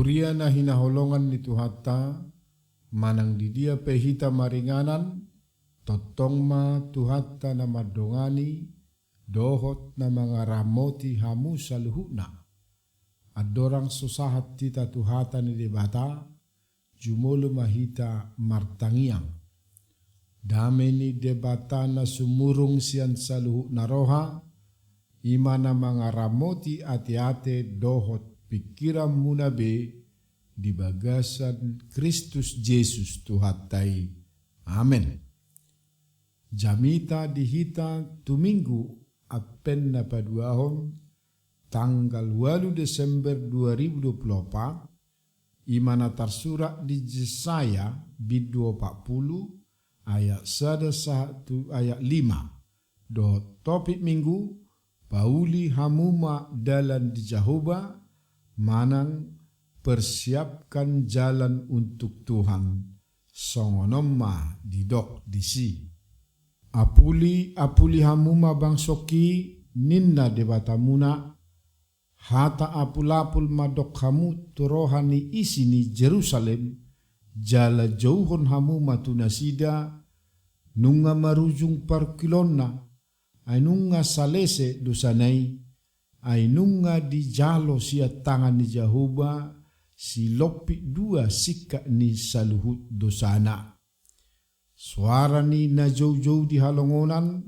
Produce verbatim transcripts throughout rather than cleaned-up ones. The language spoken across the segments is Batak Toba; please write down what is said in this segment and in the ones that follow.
Huria na hinaholongan ni Tuhanta, manang di dia pe hita maringanan, tongtong ma Tuhanta na mandongani dohot na mangaramoti hamu saluhutna. Andorang so sahat hita tu hata ni Debata, jumolo ma hita martangiang. Dame ni Debata na sumurung sian saluhutna roha, i ma na mangaramoti ateate dohot pingkiranmuna be di bagasan Kristus Jesus Tuhanta i. Amen. Jamita di hita tu Minggu Advent na paduahon, tanggal ualu Desember dua ribu dua puluh opat, i ma na tarsurat di Jesaya bindu opat pulu, ayat sada sahat tu ayat lima. Dohot topik Minggu, Pauli hamu ma dalan di Jahowa, manang persiapkan jalan untuk Tuhan, songon on ma didok disi. Apuli, apuli hamu ma bangsongki, ninna Debatamuna, hata apulapul mandok hamu tu roha ni isi ni Jerusalem, jala jouhon hamu ma tu nasida, nunga marujung parungkilonna, ai nunga salese dosana i, ai nunga dijalo sian tangan ni Jahowa silompit dua singkat ni saluhut dosana. Soara ni na joujou di halongonan,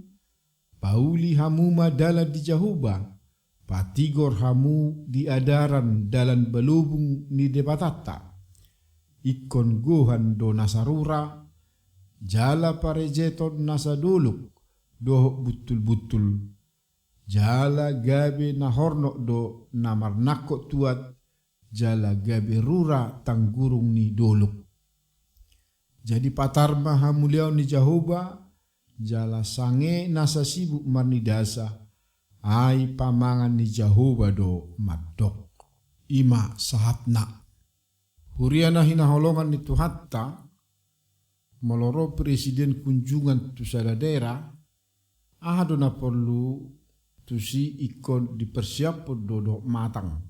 pauli hamu ma dalan di Jahowa, patigor hamu di adaran dalan balobung ni Debatanta. Ingkon gohan do nasa rura, jala parejeton nasa dolok dohot buntulbuntul. Jala gabe na hornot do na marnangkok tuat, jala gabe rura tanggurung ni dolok. Jadi patar ma hamuliaon ni Jahowa, jala sange nasa sibuk marnidasa, ai pamangan ni Jahowa do mandok. I ma sahatna. Huria na hinaholongan ni Tuhanta, molo ro presiden kunjungan tu sada daerah, aha do na porlu tusi? Ingkon dipersiaphon do dohot matang.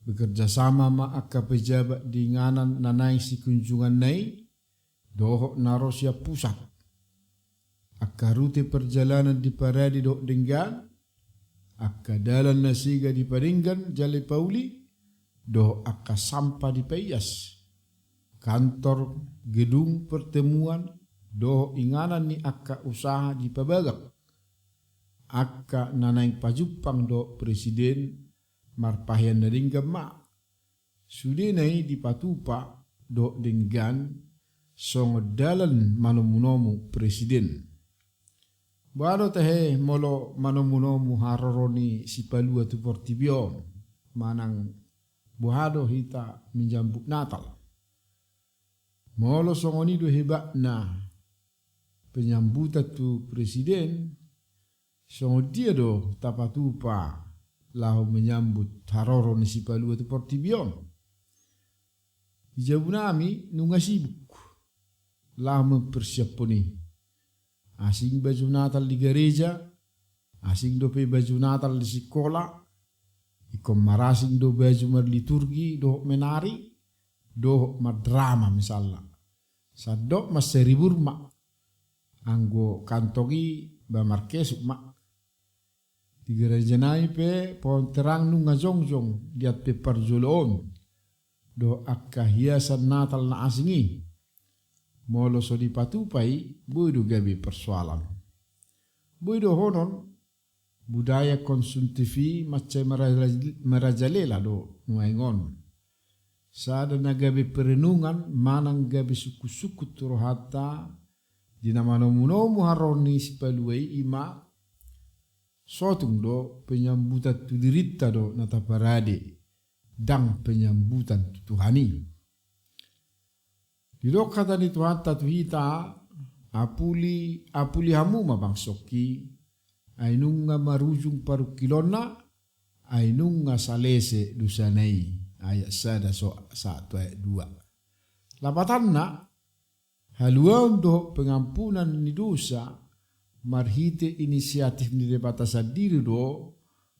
Bekerja sama ma angka pejabat di inganan na naeng sikunjunganna i, dohot na ro sian pusat. Angka rute perjalanan di parade dohot denggan, angka dalan na sega dipadenggan jala dipauli, dohot angka sampah dipaias. Kantor, gedung pertemuan, dohot inganan ni angka usaha dipabagak. Angka na naeng pajumpang dohot presiden marpahean na denggan ma. Sudena i dipatupa dohot denggan songon dalan manomunomu presiden. Boha do tahe molo manomunomu haroro ni Sipalua tu portibi on, manang boha do hita menyambut Natal? Molo songon i do hebatna penyambutan tu presiden, songon dia do tapatupa laho menyambut haroro ni Sipalua tu portibi on? Di jabunami nunga sibuk laho mempersiaphon i. Asing baju Natal di gareja, asing dope baju Natal di sikola, ingkon marasing do baju marliturgi dohot menari, dohot mardrama misalna. Sandok mansai ribur ma, anggo kantong i ba markesuk ma. Di gareja nai pe pohon terang nunga jongjong di at pe parjolo on, dohot angka hiasan Natal na asing i. Molo so dipatupa i, boi do gabe persoalan. Boi dohonon, budaya konsumtif i mansai maraja-, marajalela do nuaeng on. Sada na gabe perenungan manang gabe sungkunsungkun tu rohanta di na manomunomu haroro ni Sipalua i, i ma, sotung do penyambutan tu dirinta do na taparade, ndang penyambutan tu Tuhan i. Didok hata ni Tuhanta tu hita, apuli, apuli hamu ma bangsongki, ai nunga marujung parungkilonna, ai nunga salese dosana i. Ayat sada so-, sahat tu ayat dua. Lapatanna, haluaon dohot pengampunan ni dosa marhite inisiatif ni Debata sandiri do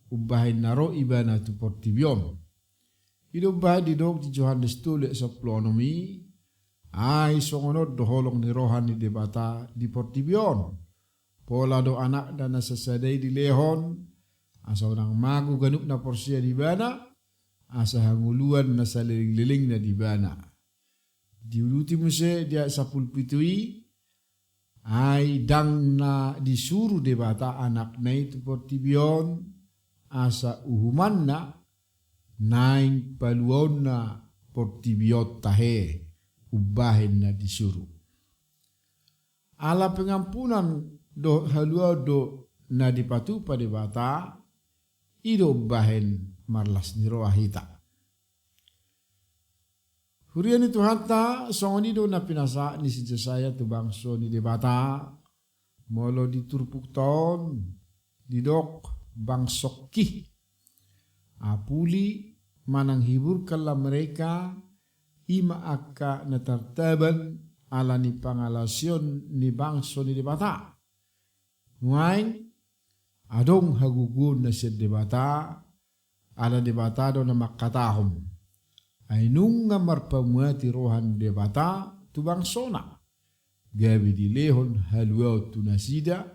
umbahen na ro Ibana tu portibi on. I do umbahen didok di Johannes tolu ayat sampulu onom i, ai songon on do holong ni roha ni Debata di portibi on. Pola do Anakna na sasada i dilehon, asa unang mago ganup na porsea di Ibana, asa hangoluan na salelenglelengna di Ibana. Diuduti muse di ayat sampulu pitu i, ai ndang na disuru Debata Anakna i tu portibi on, asa uhumanna, naeng paluaonna portibi on tahe, umbahen na disuru. Ala pengampunan dohot haluaon do na dipatupa Debata, i do umbahen marlas ni roha hita. Huria ni Tuhanta, songon i do na pinasahat ni si Jesaya tu bangso ni Debata, molo di turpukta on, didok bangsongki. Apuli manang hiburkanlah mereka, i ma angka na tartaban ala ni pangalaosion ni bangso ni Debata. Nuaeng, adong hagogoon na sian Debata, ala Debata do na mangkatahon. Ai nunga marpamuati roha ni Debata tu bangsona. Gabe dilehon haluaon tu nasida,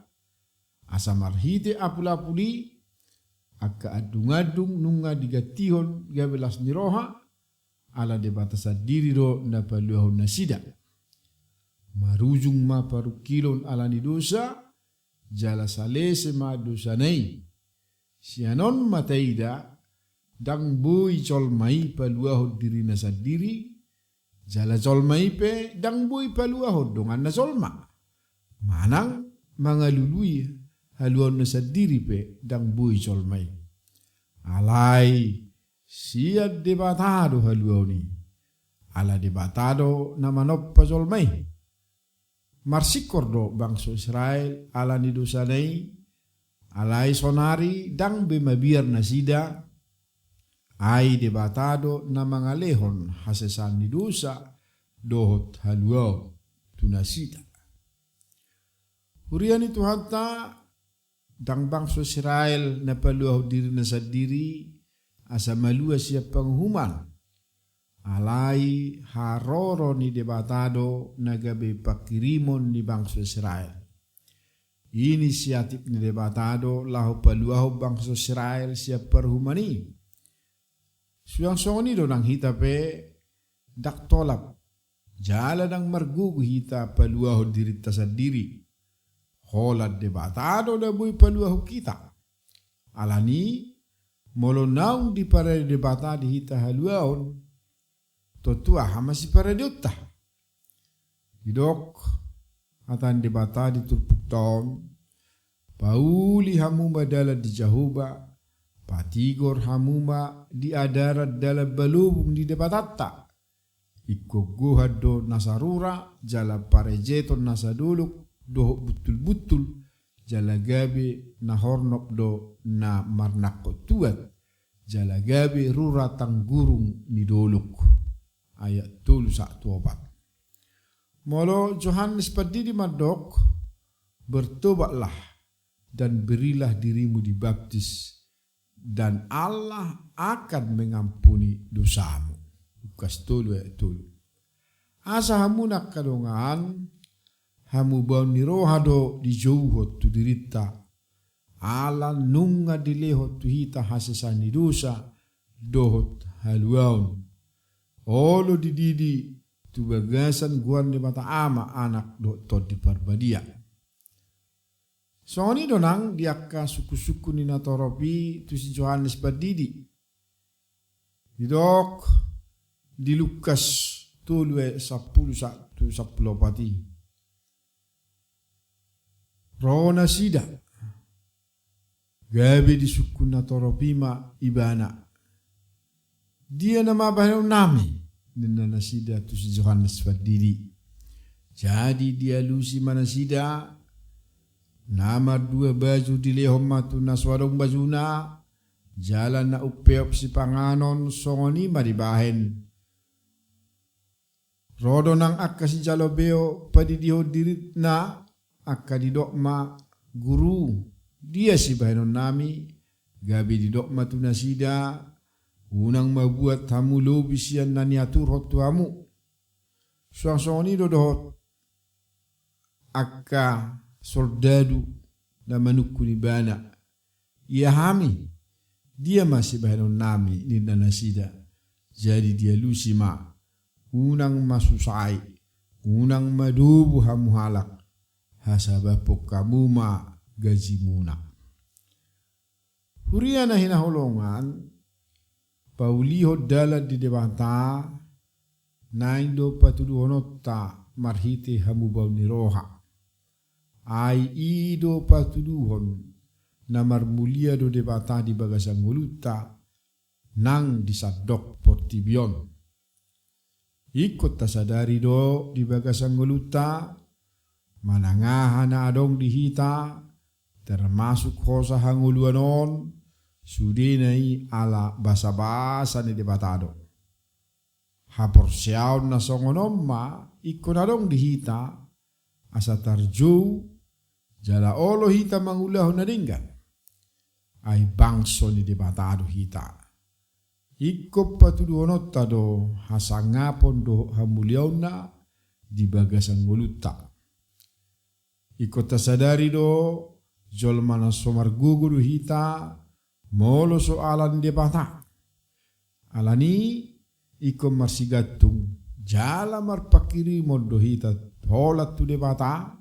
asa marhite apulapul i, angka andungandung nunga digantihon gabe las ni roha, ala Debata sandiri do na paluahon nasida. Marujung ma parungkilon ala ni dosa, jala salese ma dosana i. Sian on ma taida, ndang boi jolma i paluahon dirina sandiri, jala jolma i pe ndang boi paluahon donganna jolma. Manang mangalului haluaonna sandiri pe ndang boi jolma i. Alai sian Debata do haluaon i. Ala Debata do na manompa jolma i. Marsingkor do bangso Israel ala ni dosana i, alai sonari ndang be mabiar nasida, ai Debata do na mangalehon hasesaan ni dosa dohot haluaon tu nasida. Huria ni Tuhanta, ndang bangso Israel na paluahon dirina sandiri, asa malua sian panguhuman. Alai haroro ni Debata do na gabe pangkirimon ni bangso Israel. Inisiatif ni Debata do laho paluahon bangso Israel sian paruhuman i. Suang songon i do nang hita pe, ndang tolap jala ndang margogo hita paluahon dirinta sandiri. Holan Debata do na boi paluahon hita. Alani, molo naung diparade Debata di hita haluaon, tontu aha ma siparadeonta? Didok hata ni Debata di turpukta on, pauli hamu ma dalan di Jahowa, patigor hamu ma di adaran dalan balobung ni Debatanta. Ingkon gohan do nasa rura, jala parejeton nasa dolok dohot buntulbuntul, jala gabe na hornop do na marnangkok tuat, jala gabe rura tanggurung ni dolok. Ayat tolu sahat tu opat. Molo Johannes Pandidi mandok, bertobatlah dan berilah dirimu dibaptis, dan Allah akan mengampuni dosamu. Lukas tolu ayat tolu. Asa hamu na angka dongan, hamubaon ni roha do dijouhon tu dirinta, ala nunga dilehon tu hita hasesaan ni dosa dohot haluaon. Olo dididi tu bagasan goar ni Debata Ama, Anak dohot Tondi Parbadia. Songon i do nang di angka sungkunsungkun ni natorop i tu si Johannes Pandidi. Didok di Lukas tolu ayat sampulu sahat tu sampulu opat i. Ro nasida. Gabe disungkun natorop i ma ibana. Dia nama bahenonnami, ninna nasida tu si Johannes Pandidi. Jadi dialusi ma nasida, na mardua baju dilehon ma tu na so adong bajuna, jala na umpeop sipanganon songon i ma dibahen. Ro do nang angka sijalo beo padidihon diritna, angka didok ma, Guru, dia sibahenonnami? Gabe didok ma tu nasida, Unang ma buat hamu lobi sian na niaturhon tu hamu. Suang songon i do dohot angka soldadu na manungkun ibana. Ia hami, dia ma sibahenonnami, ninna nasida. Jadi dialusi ma, unang ma susai, unang ma dobu hamu halak, hasabamhon hamu ma gajimuna. Huria na hinaholongan, paulihon dalan di Debata, naeng do patuduhononta marhite hamubaon ni roha. Ai i do patuduhon na marmulia do Debata di bagasan ngolunta nang di sandok portibi on. Ingkon tasadari do di bagasan ngolunta, manang aha na adong di hita, termasuk hosa hangoluan on, sudena i ala basabasa ni Debata do. Haporseaon na songon on ma ingkon adong di hita, asa tarjou jala olo hita mangulahon na denggan. Ai bangso ni Debata do hita. Ingkon patuduhononta do hasangapon dohot hamuliaonna di bagasan ngolunta. Ingkon tasadari do, jolma na so margogo do hita, molo so ala ni Debata. Alani i ingkon marsigantung, jala marpanghirimon do hita holan tu Debata,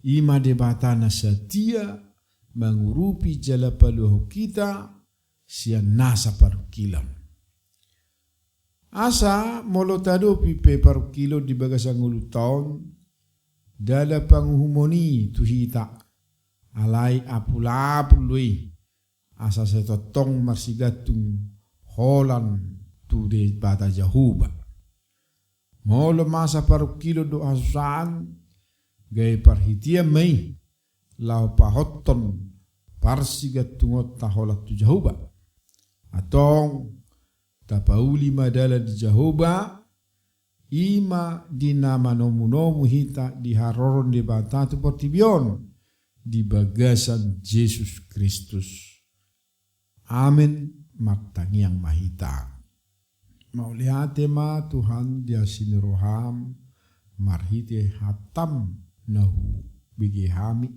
i ma Debata na satia mangurupi jala paluahon hita sian nasa parungkilon. Asa molo taadopi pe parungkilon di bagasan ngolunta on, ndada panguhumon i tu hita, alai apulapul do i, asa sai tongtong marsigantung holan tu Debata Jahowa. Molo masa parungkilon dohot hasusaan, gabe parhitean ma i laho pahothon parsigantungonta holan tu Jahowa. Antong, tapauli ma dalan di Jahowa, i ma di na manomunomu hita di haroro ni Debata tu portibi on, di bagasan Jesus Kristus. Amen. Martangiang ma hita. Mauliate ma Tuhan di asi ni roham, marhite hatam na hubege hami.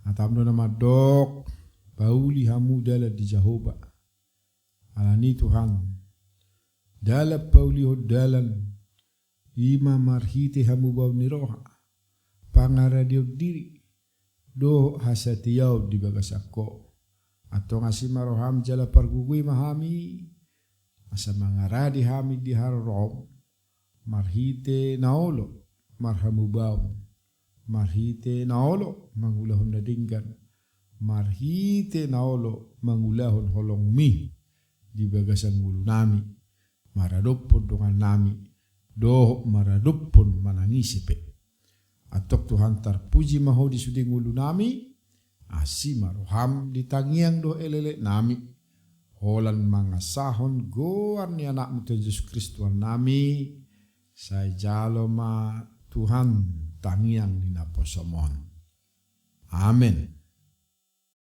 Hatam do na mandok, pauli hamu dalan di Jahowa. Alani Tuhan, dalan paulihon dalan, i ma marhite hamubaon ni roha, pangaradion diri, dohot hasatiaon di bagasan Ho. Antong asi ma roham jala pargogoi ma hami, asa mangaradi hami di harorom, marhite na olo marhamubaon, marhite na olo mangulahon na denggan, marhite na olo mangulahon holongmi di bagasan ngolunami, maradophon dongannami, dohot maradophon manang ise pe. Antong Tuhan, tarpuji ma Ho di sude ngolunami, asi ma roham di tangiang dohot elek-eleknami, holan mangasahon goar ni Anakmu Tuhan Jesus Kristus Tuhannami, sai jalo ma Tuhan tangiang ni naposom on. Amen.